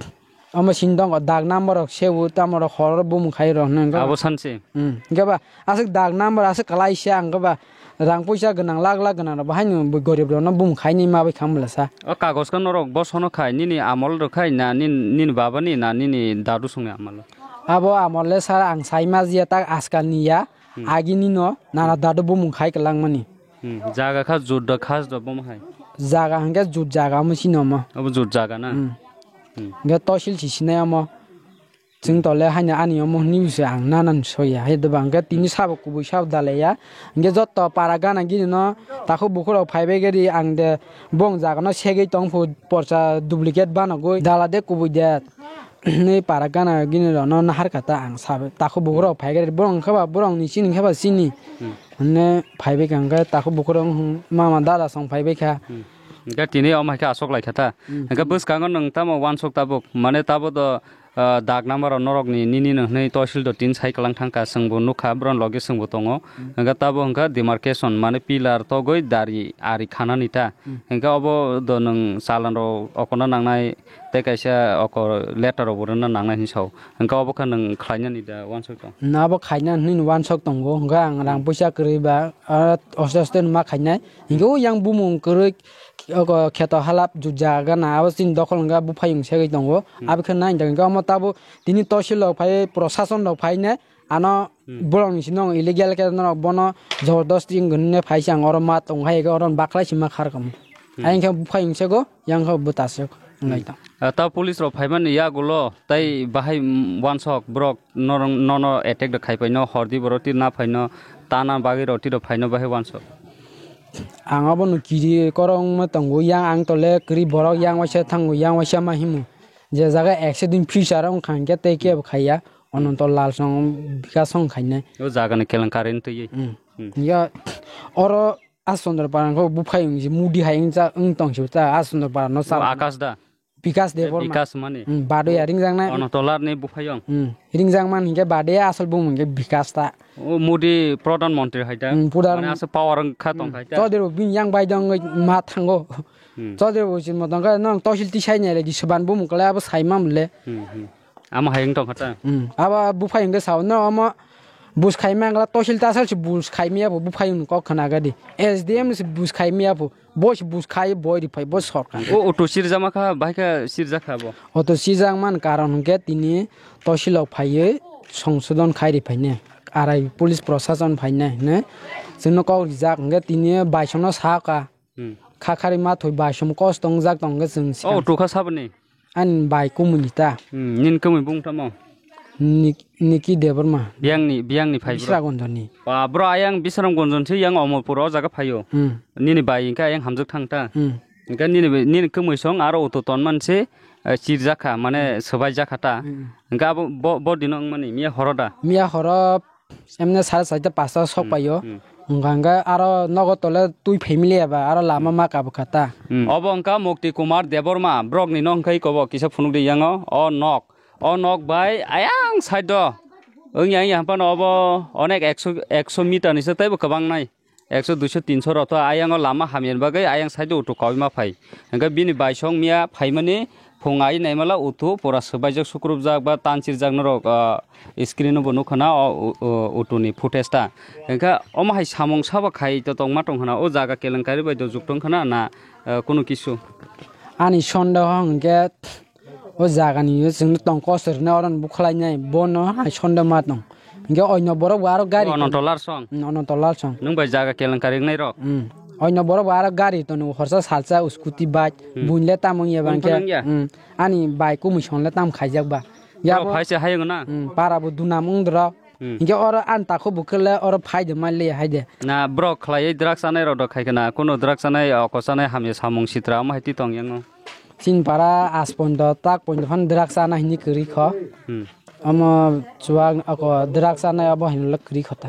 Omo sini tongo dag number rok sebu, tamo rok hor bumung khai rok hwnwi wngkha. Abo sanse. Hmm. Hwnkhe ba aswk dag number aswk kwlai se ang ba Rang puisa gwnang, lakh lakh gwnang rok bo haino bo gorib rok no bumung khaini ma bai kha bwla sa. O kagos khe norok bosono khai, nini amol rok khai na nin-, nini baba ni na nini dadu songni amol? Abo amol le sir ang sai ma jiya tak askal ni ya, Hmm. Agi ni no nana dadu bumung khai kwlangmani. Hmm. Jaga kha jut da khas da bomo hai. Jaga hwnkhe jut jaga omo sini omo. Abo jut jaga na? Hmm. Hmm. Hwnkhe tosil si sinai omo. Chwng tole haino ani omo hwnwi se ang nanan soya. Hai doba hwnkhe tini sabo kubui sabo dalaiya. Hwnkhe joto para gana gini no takhuk bukhuk rok phaibai gari ang de bong jaga no segwi tong phu porsa duplicate banagwi dala de kubui de. Hwnwi para gana gini rok no nahar kha ta ang sabai. Takhuk bukhuk rok phai gari borok hwnkhe ba borok ni chini hwnkhe ba chini. Hmm. Hwnwi phaibai kha hwnkhe takhuk bukhuk rok wng mama dada song phaibai kha. Hmm. Hwnkhe tini omo hai khe aswk lai kha ta. Hmm. Hwnkhe bwskango nwng tamo uansuk tabuk mane tabo do ah, dak number o norok ni nini no hwnwi tosil do tin sai kwlang thang kha, chwng bo nuk kha, bohrok ni logi chwng bo tongo. Hmm. Hwnkhe tabo hwnkha demarcation, mane pillar togwi dari ari khanani ta. Hmm. Hwnkhe obo do nwng chalan rok okono nangnai tei kaisa oko letter rok bo rwna nangnai hinwi sao. Hwnkhe obo khe nwng khlainani da uansuk tong? Na abo khaina hwnwi uansuk tongo, hwnkhe ang rang Hmm. puisa kwrwi ba, ah, oste oste ma khainai. Hwnkhe o yang bumung kwrwi Oko kheto halap jutja gana abo chini dokhol hwnkhe buphayung segwi tongo. Hmm. Abo khe nai hwnkhe omo tabuk tini tosil rok phai prosason rok phai ne ano Hmm. borok ni sino illegal khe norok bono jobordosti wng hwnwi phai se ang oro ma tong hai khe oro bakhlai sima khar kamo. Hmm. Ayang khe buphayung sego yang khe bwta se wng lai tong. Ah, ta police rok phaimani yagulo tai bahai, mm, wansok borok norong nono attack rok khai paino hordi borok twi na phaino tana bagwi rok twi rok phaino bahai wansok. Ang abono kiri korokma tongo, yang ang tole kwrwi borok yang waisa thango, yang waisa ma himo. Je jaga ekse din future wngkha hwnkhe tei kebo khaiya, Ananto Lal song Bikash song khainai. O jaga ni kelenkari wng twi. Hmm. Hmm. Ya, oro Asondra Para khe buphai wng je mudi hai wng cha wng tong si ta Asondra Para no O cha. Akash da. Bikash Debbarma. Bikash mani. Hmm, Badoya ringjaknai. Ono tolar ni buphayung. Hmm, ringjakmani hwnkhe Badoya asol bumung hwnkhe Bikash ta. O Modi Pradhan Mantri hai ta. Hmm, Pradhan Mane aswk power wng kha tong Hmm, khai ta. Chodri bo bini yang bai dong ma thango. Hmm. Chodri bo sin mo tong kha nang tosil tisai nai le di soban bumung kwlai abo sai ma mole. Hmm, hmm. Amo hai wng tong kha ta. Hmm, abo buphayung hwnkhe sao no omo bus khai ma ngla tosil tasal se bus khai miya bo buphayung kok khna ga di. S D M se bus khai miya bo. Bo se bus khai boi ri phai bo sorkar. O auto sirjama kha, bahai kha sirjak kha bo. Auto sirjak man karon hwnkhe tini tosilok phaiwi songsodon khai ri phainai. Arai police prosason phainai hwnwi chwngno kok rijak hwnkhe tini baisongno sakha. Hmm. Kha khari ma thwi baisom kosto wngjak tong hwnkhe chwng O sikha. Auto kha saboni? Ani bai kumui ni ta. Hmm, nini kumui bung tamo? Nik-, Niki Debbarma. Biyangni, biyangni phai bro. Bisramganjni. Ba, bro, ayang Bisramganjni se yang Omorpur o jaga phaio. Hmm. Nini bai hwnkhe ayang hamjak thang ta. Hmm. Hwnkhe nini bai, nini kumui song aro auto tonman se, eh, chirjak kha, mane swbaijak kha ta. Hmm. Hwnkhe abo bo, bo dino wngmani, miya horo da? Miya horo Emne sare saita pasta sok Hmm, paio. Hmm. Hwnkha hwnkhe aro nogo tole twi family eba aro lama ma kabukha ta. Hmm. Obo wngkha Mukti Kumar Debbarma, borok ni no hwnkhe kobo kisa phunuk di yango. O nok, o nok bai ayang side o. Wngya wngya haphano obo onek ekso, ekso meter ni se teibo kwbang nai. Ekso, duiso, tinso rok to ayang o lama hamya ni bagwi ayang side o auto kaui ma phai. Hwnkhe bini baisong miya phaimani Phung ai naimala utu pura swbaijak sukrubjak ba tanchirjak norok, ah, screen o bo nukha na o, o, o, utu ni footage ta. Hwnkhe omo hai samung sabo khai to tongma tong khna o jaga kelenkari bai do juk tong khna na, ah, kunu kisu? Ani sondeho hwnkhe o jaga ni chwngno tong kosor hwnwi oro ni bukhlai nai bono hai sonde ma tong. Hwnkhe oino borok bo aro gari O Ananto Lal song. Hmm, Ananto Lal song. Nwng bai jaga kelenkari wngnai rok? Hmm. Oino borok bo aro gari tono horsa salsa scooty bike Hmm. buinle tamo ya Bung bangkhe. Phunang ya? Hmm. Ani bai kumui songle tam khaijak ba. Ya Oro bo, phai se hayung na? Hmm, para bo dunam wng doro. Hmm. Hingke oro an takhu bukhele oro phai de mai le hai de. Na borok khlai drugs anai rok do khai kana? Kuno drugs anai, oko sanai hamya samung sitra omo hai ti tong yango. Chin para as pondo tak pondo phan drugs ana hini kwrwi kho. Hmm. Omo chuwak oko drugs anai obo hini le kwrwi kho ta.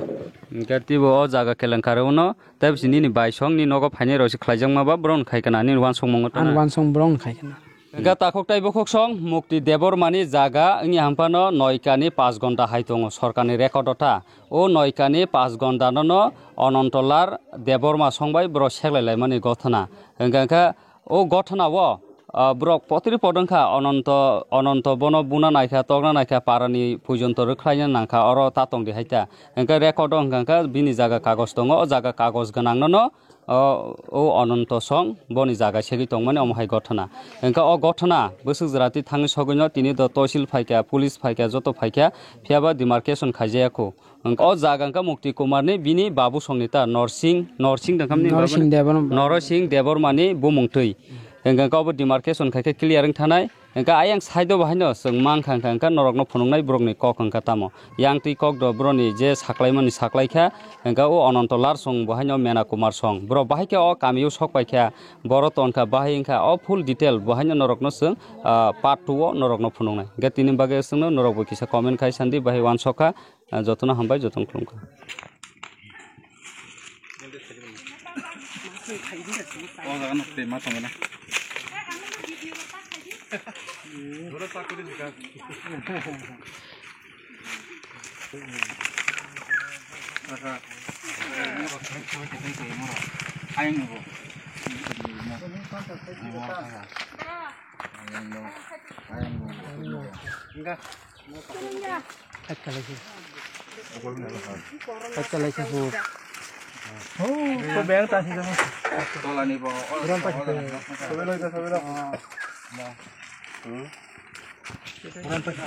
Hingke tibo o jaga kelenkari uno. Tei bisi nini bai song ni nogo phainai rok se khlaijakma ba borok no khai kana nini uansukmung o tana. Ani uansukmung borok no khai kana. Hingke takhuk tei bukhuk song Mukti Debbarma ni jaga wngya hwnphano noika ni pash gonta hai tongo sorkar ni record o ta. O noika ni pash gonta no no Ananto Lal Debbarma song bai borok seklai laimani gothona. Hingke hingke o gothona o ah, borok potri podong kha, Ononto, Ononto bono buna naikha, tokna naikha, parani pujonto rwkhlaina nangkha, oro ta tongdi hai ta. Hwnkhe record o hwnkha khe bini jaga kagoj tongo, o jaga kagoj gwnangno no, o, o Ononto song boni jaga segwi tongmani omo hai gothona. Hwnkhe o gothona bwswk jora twi thangwi sogwino tini do tosil phaikha, police phaikha, joto phaikha, phiyaba demarcation khaijaya kho. Hwnkhe o jaga hwnkha Mukti Kumar ni bini babu songni ta Norsing, Norsing dengkha bini Norsing babu ni? Debbarma. Norsing Debbarma ni bumung twi. Hwnkhe obo demarcation khai khe clear wng thanai. Hwnkhe ayang side o bo haino chwng mankha, hwnkha, hwnkha norokno phunuknai borokni kok hwnkha tamo. Yang twi kok do boroni je saklaimani saklaikha, hwnkha o Ononto Larsong bo haino Mena Kumar Song. Borok bahai khe o kamio sok paikha, boro tonkha bahai wngkha o full detail bo haino norokno chwng, ah, part two o norokno phunuknai. Hwnkhe tini bagwi chwngno norokbo kisa comment khai sandi bahai uansukha. Ah, jotono hambai, jotono khulumkha. O jaga no twi ma tongo na. Ayang bo. Ayang bo. Ayang bo. Khatkalaisi. Khatkalaisi hu. Ho, ko beng ta si jama. Tolani bo. Uran pa si. Sobe loi ta, sobe loi. Hmm. Uran pa si.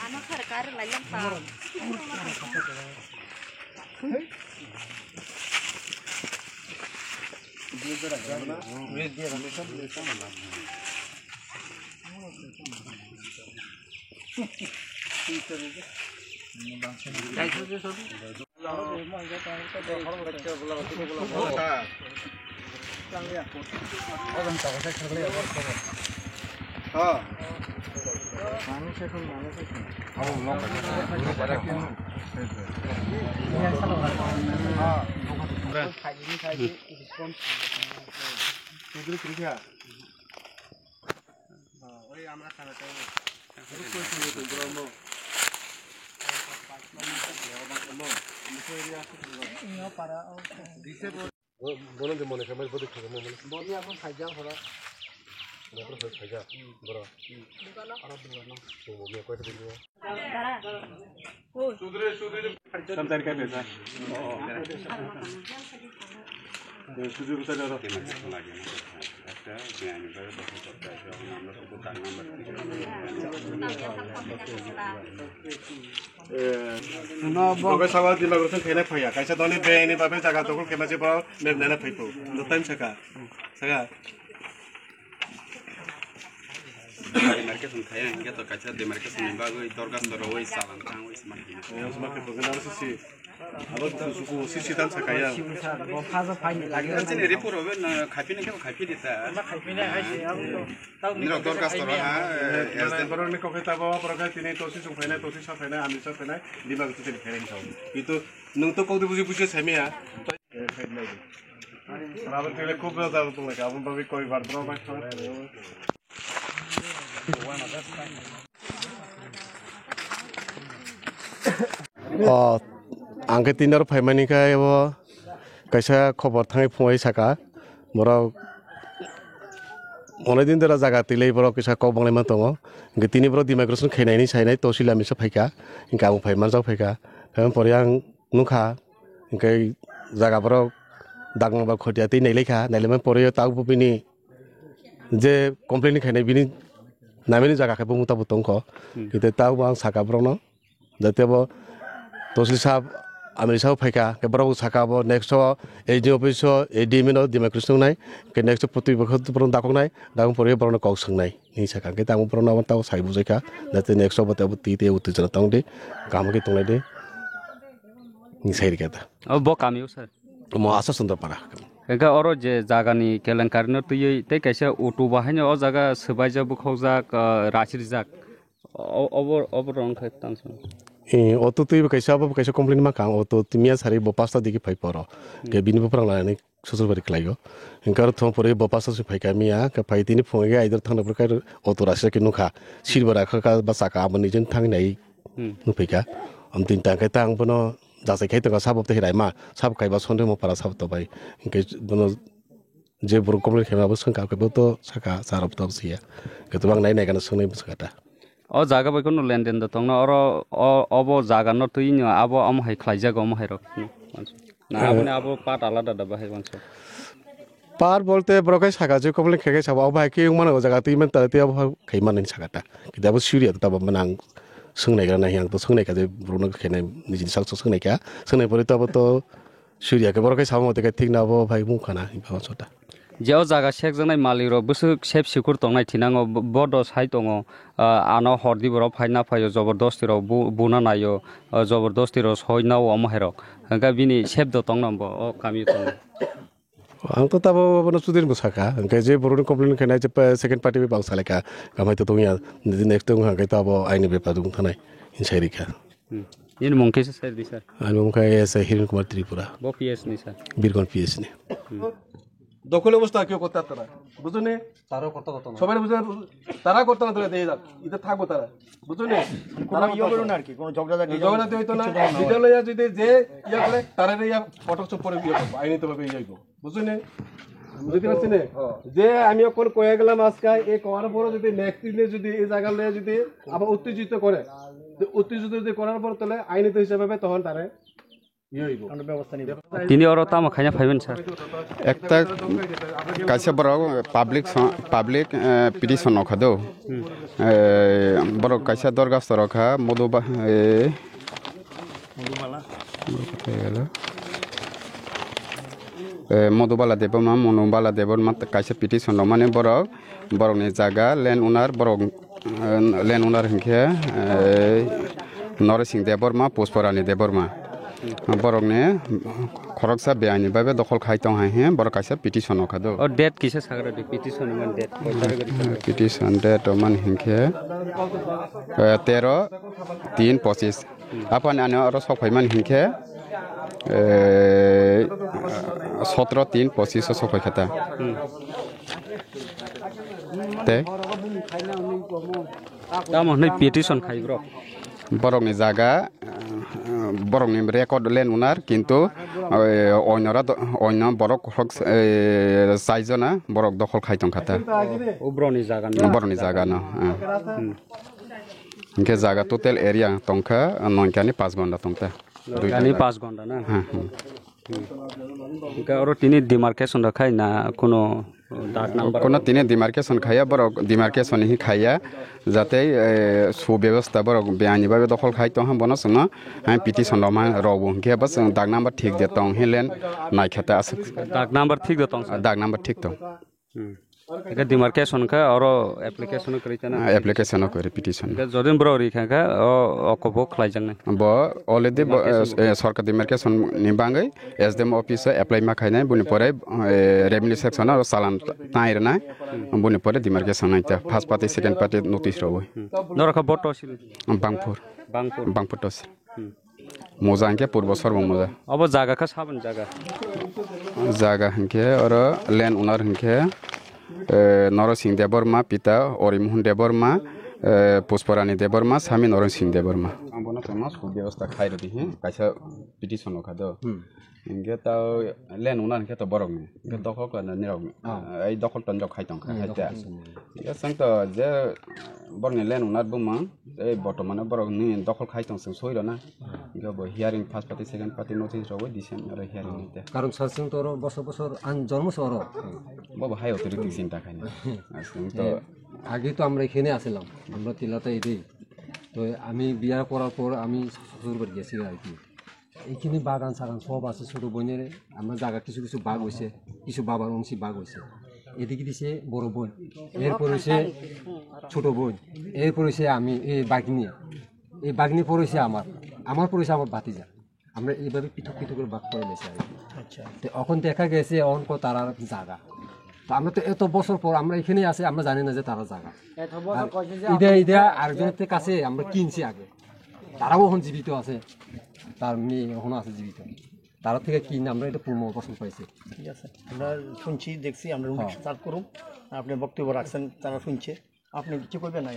Ano kar kar lai lang pa. Bono de mone khamai bodi khagamo mone. Bodi ako khaijak hora. Bodi khagamo khaijak. Boro. Aro dua no. Bo me koi de dua. Samtari kai pesa. Suju buta jaro. Bogai sawa dima gurusung khaina phaiya. Kaisa doni beng ni babe jaga dokol khe maji bo mem nana phaipo. No time saka. Saka. Demarcation khai ang, hingke to kaisa demarcation ni bagwi dorgas to roi salang tang oi sma khe. Oi sma khe, program aro sisi. Abo suku sisi tan saka ya. Bo phajo phaini lagi. Ang chini report obe na khapini khe khapini ta. Ma khapini hai se abo to. Nirok dorgas to ha. Mane borok ni kokhe tabo, borok tini tosi sung phainai, tosi sa phainai, ami sa phainai, dima gutsi tini khereng tau. Itu nung to kokdi buji buji samiya. Abang tele kub bela jauh tuh lagi, abang babi koi bar bro mas. O, ang khe tini oro phaimani khe bo kaisa khobor thangwi phungai saka, borok onek din dera jaga twilai borok kisa kok banglaima tongo, hingke tini borok demarcation khainai hinwi sainai tosilami se phaikha, hingke ang phai manjak phaikha, phaimani pore ang nukha, hingke jaga borok daknang ba khotia tei nailaikha, nailaimani pore tabuk bini je complain khainai bini namini jaga khe bo mutabuk tongkho, hingke tabuk ang saka borokno. Jate bo tosil sab amri sabo phaikha, ke borok saka bo next o A D office o A D M no demarcation wngnai, ke next o putui bo borok dakoknai, dakok pore borok no kok swngnai hinwi sakha, ke tamo borok no tamo sai bujaikha, jate next o bo tei twi tei twi jora tongdi, kaham khe tonglai di hinwi sai rikha ta. O bo kami o sir? Omo Asha Chandra Para. Hingke oro je jaga ni kelenkari no twiwi tei kaisa auto bo haino o jaga swbaijak, bwkhokjak, ah, rachirjak. O-, obo, obo rong khe tang song. Eh, auto twi bo kaisa, abo bo kaisa complain ma kang, auto twi miya sari bo pasta digi phai poro. Ke bini buphang lainani Sulsulbari khlaio. Hingke aro thong pore bo pasta se phai ka miya, ke phai tini phungo ke aidor thangna pore ke auto rasa ke nukha. Silver rakha ka ba saka abo nijin thang nai nukphai ka. Am tin tang ke tang bono jachai khai tongo, sabo tei raima, sabo kaiba sonde mo para sabo to bai. Hingke bono je borok complain khaima bo swngkha, bo to saka, sara bo to siya. Hingke to bang nai nai gana swngnai bwswk ta. O jaga bai kunu lenden da tongno, oro o, obo jaga no twi no abo omo hai khlai jago omo hai rok. Na abo ni abo part alada da bahai wansa. Par bolte borok hai saka je complain khe khe sabo, obo hai khe wngmano o jaga twi man ta twi abo hai khai man saka ta. Kida abo suriya ta bo manang swngnai gana yang to swngnai kha je borok no khe nai nijini sak swngnai kha, swngnai pore to abo to suriya khe borok hai sabo mate khe thik na abo bhai mung khana iba sota. Je o jaga sekjaknai malik rok bwswk sep sikur tongnai thinango bo-, bodo sai tongo, ah, ano hordi borok phai na phaio, jobordosti rok bu-, buna naio, ah, jobordosti rok soi nao omo hai rok. Hwnkhe bini sep do tongno bo o kami tongo. Ang to tabo bono chudri bo saka, hwnkhe je borokni complain khainai je pa-, second party bai bang salai kha, kamai to tongya, next tong hwnkhe to abo aini bepar wng thanai, hinsai rikha. Hmm. Nini mung kisa sir di sir? Ani mung khe S I Hiren Kumar Tripura. Bo P S ni sir? Birgon P S ni. Hmm. দখল অবস্থা কেউ করতে পারতো না, বুঝছো নি? তারাও করতে পারতো না। সবাই বুঝে, তারা করতে পারতো না, দিয়ে যাক, এটা থাকবো তারা, বুঝছো নি? তারা ইয়ে করতো না আর কি, কোনো ঝগড়াঝাটি ঝগড়াঝাটি হইতো না। কিছু তো না হয়। বিদ্যালয়ে যদি যে ইয়ে করে, তারা ইয়ে ফটক চুপ করে ইয়ে করবো, আইনিত ভাবে ইয়ে হইবো। বুঝছো নি? বুঝতে পারছি নি? যে আমি এখন কয়ে গেলাম আজকে, এই করার পরে যদি নেক্সট দিনে যদি এই জায়গা লয়ে যদি আবার উত্তেজিত করে, তো উত্তেজিত যদি করার পর তাহলে আইনিত হিসাবে তখন তারে ইয়ে হইব। আমরা ব্যবস্থা নিব। Tini oro tamo khaina phaiben sir? Ekta kaisa borok public so-, public, eh, petition nokha do. Eh, borok kaisa dorgasto rokha modu ba, eh, Eh, Modubala Debbarma, Monubala Debbarma kaisa petition rwmani borok, borokni jaga land owner, borok, eh, land owner hinkhe, eh, Noresing Debbarma, Pusporani Debbarma. Borokni khoroksa beaini bai dokhol khai tong hai hwnwi borok kaisa petition rwkha do. O date kisa sagra di petition man date. Petition date rwmani hinkhe, eh, tero tin pochis. Aphani ano oro sok phaimani hinkhe, eh, sotro tin pochis o sok phaikha ta. Hmm. Tei? Tamo hwnwi petition khai bro? Borokni jaga, eh, borokni record land owner, kintu, eh, oinora do-, oino borok hok, eh, chaijona borok dokhol khai tongkha ta. O borokni jaga no? Borokni jaga no, eh. Hmm. Hinkhe jaga total area tongkha noikani panch gonda tongkha. Noikani panch gonda na? Ha, ha. Hmm. Hinkhe oro tini demarcation rok khai na kuno dag number? Kuno tini demarcation khaiya, borok demarcation hi khaiya, jate, eh, subebostha borok beaini babe dokhol khai tongha bono chwngno hai petition rok ma rokbo hinkhe bo chwng dag number thik de tong hinlen naikha ta aswk. Dag number thik de tong sir? Dag number thik tong. Hmm. Eke demarcation khe oro application kwrwi chana? Ah, application o kwrwi, petition. Eke jodi borok rikha khe o okobok khlaijaknai? Bo already bo, eh, eh, sorkar demarcation ni bagwi S D M office o apply ma khainai, boni pore, eh, revenue section o chalan nai rwnai, boni pore demarcation nai ta first party, second party notice rwwi. Hmm. Norok khe bo tosil? Bangpur. Bangpur. Bangpur tosil. Hmm. Moja hinkhe Purbo Sorbong Moja. Obo jaga khe saboni jaga? Jaga hinkhe oro land owner hinkhe, eh, Norosing Debbarma, pita Orimohon Debbarma, eh, Pusporani Debbarma, sami Norosing Debbarma. Ang bono tongma subebostha khai rwdi hi, kaisa petition rwkha do. Hmm. Hinkhe ta land owner hinkhe to borokni. Hinkhe dokhol khlaina nirok, ah, ei dokhol tonjok khai tongkha, hmm, hai dokhol ta. Tonjok. Hinkhe chwng to je borokni land owner bumung, ei bortomane borokni dokhol khai tong chwng soi rwna. Hinkhe bo hearing first party, second party notice rwwi decide oro hearing, oh, nai ta. কারণ স্যার, সিং তো আরো বছর বছর আন জন্ম সহ আরো। Bo bo hai authority chinta khaina. Chwng to, eh, আগে তো আমরা এখানে আসলাম, আমরা তিলাতা এটাই। তো আমি বিয়া করার পর আমি শ্বশুর বাড়ি গেছি আর কি। এইখানে বাগান সাগান সব আছে, ছোট বোনের আমরা জায়গা কিছু কিছু ভাগ হয়েছে, কিছু বাবার অংশী ভাগ হয়েছে। এদিকে দিছে বড় বোন, এরপর হয়েছে ছোট বোন, এরপর হয়েছে আমি, এই বাগনি, এই বাগনি পর হয়েছে আমার, আমার পর হয়েছে আমার ভাতিজা। আমরা এইভাবে পৃথক পৃথক করে ভাগ করে নিয়েছি আর কি। আচ্ছা। তো এখন দেখা গেছে এখন কো তারার জায়গা। তো আমরা তো এত বছর পর আমরা এখানেই আছি, আমরা জানি না যে তারা জায়গা। এত বছর আর কইছে যে ইদে, আপনি ইদে আরেকজনের কাছে আমরা কিনছি আগে। তারাও এখন জীবিত আছে, তার মেয়ে এখনো আছে জীবিত। তারা থেকে কিনে আমরা এটা পুনর্বাসন পাইছি। ঠিক আছে, আমরা শুনছি, দেখছি, আমরা রুম, হ্যাঁ, সার্চ করুন। আপনি বক্তব্য রাখছেন, তারা শুনছে, আপনি কিছু করবেন না?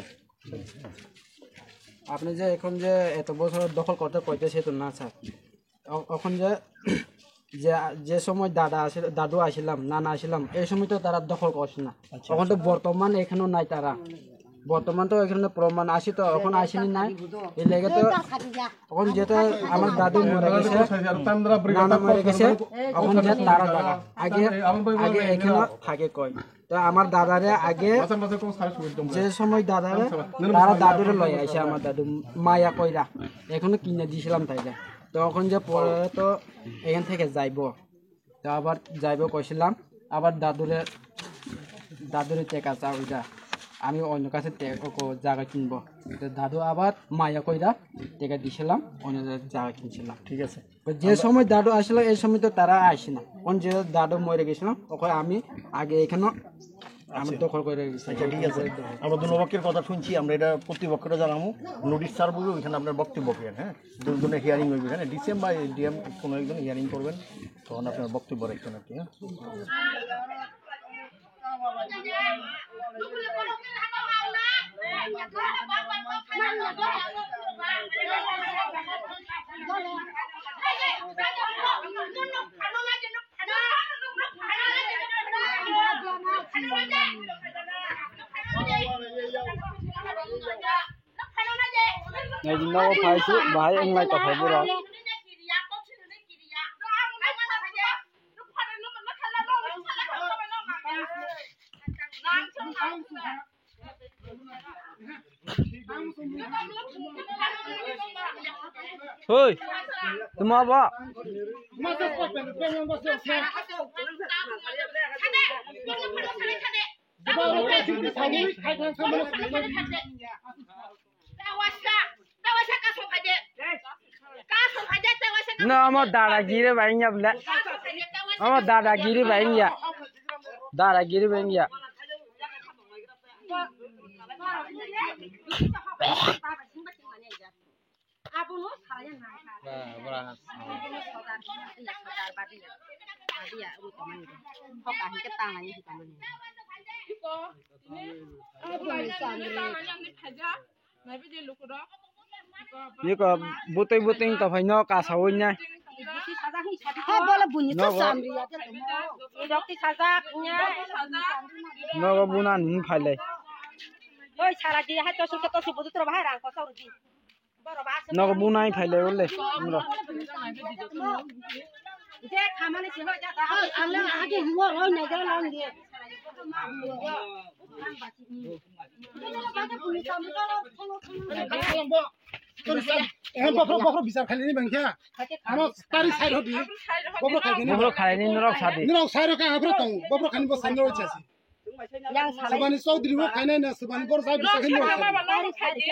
আপনি যে এখন যে এত বছর দখল করতে কইতেছে তো না স্যার, অ-, অখন যে, যে, যে সময় দাদা আছিল, দাদু আছিলাম, নানা আছিলাম, এই সময় তো তারা দখল করছে না। আচ্ছা, অখন তো আচ্ছা। বর্তমান এখানেও নাই তারা। বর্তমান তো এখানে প্রমাণ আছে তো, অখন আসেনি নাই। এই লেগে তো অখন যেটা আমার দাদু মরে গেছে, নানা মরে গেছে, অখন যে তারা জায়গা। আগে, আগে এখানে থাকে কয়। তো আমার দাদারে আগে যে সময় দাদারে, তারা দাদুরে লই আইছে আমার দাদু মায়া কইরা। এখনো কিনে দিছিলাম তাইলে। তো অখন যে পরে তো এখান থেকে যাইবো। তো আবার যাইবো কইছিলাম, আবার দাদুরে, দাদুরে টেকা চাও যা, আমি অন্য কাছে টে-, ও কো-, জায়গা কিনবো। তো দাদু আবার মায়া কইরা টেকা দিছিলাম, অন্য জায়গা কিনছিলাম। ঠিক আছে। তো যে সময় দাদু আসলো, এই সময় তো তারা আসে না। কোন যে দাদু মরে গেছিল, ওকে আমি আগে এখানে আমি আচ্ছা। দখল করে রেখেছি। আচ্ছা, ঠিক আছে। আমরা দুনো পক্ষের কথা শুনছি, আমরা এটা কর্তৃপক্ষরে জানাবো, নোটিশ ছাড়বো, ওইখানে আপনার বক্তব্য পেয়ে, হ্যাঁ? দুজনে হিয়ারিং হইবে এখানে, ডিসিএম বা ডিএম কোনো একজন হিয়ারিং করবেন, তখন আপনার বক্তব্য রাখবেন আর কি, হ্যাঁ? Nai di nogo phai se bahai wng lai tongthai borok. Hoi, tuma ba? No, amo dadagiri bai wngya bole. Amo dadagiri bai wngya. Dadagiri bai wngya. Abono salai nai. Ba, bora. Abono sodar, iya sodar badi ya. Badi ya, ui komani de. Hoka hingke tanglani hikamani. Iko, ini, tanglani, tanglani, tanglani, thaja. Naibe je lukurok. Iko, butui butui tongphai no kasawi nai. Hai, bola bunyi to samri ya. Rok ti sajak, nya. Nogo buna ni phailai. Oi, sara di, hai to suka to subudu tro bahai rang ko sauri di. Nogo bunai phailai ule. Amro. Eh, bokro, bokro bichar khailini bangkha. Ano tari side hodi. Bokro khailini. Bokro khailini norok sadi. Norok side ka bokro tong. Bokro khailini bo side norok chasi. Yang salai. Subani Chaudhary bo khainai na, subani bor jai bisa khainai.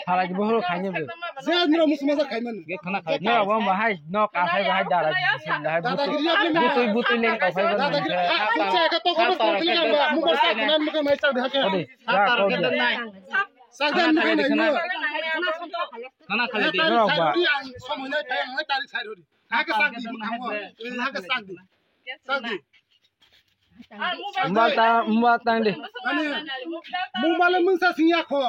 Salai bo horo khainai bo. Je nira musu maja khaiman. Nira bo bahai, no kasai bahai dara. Dada giri ya. Butui butui leng kasai bahai. Dada giri. Ah, kuncha ka to ko ko ko ko. Mu bor sa khanan mu ka mai sa de ha ka. Odi, ya ko dia. Sa khanan mu ka nai. Khana khale de. Nira ba. Somoy nai, tarik side hodi. Ha ka sa di, ha ka sa di. Sa di. Mobile ta, mobile ta de. Ani, mobile mung sa sing ya kho.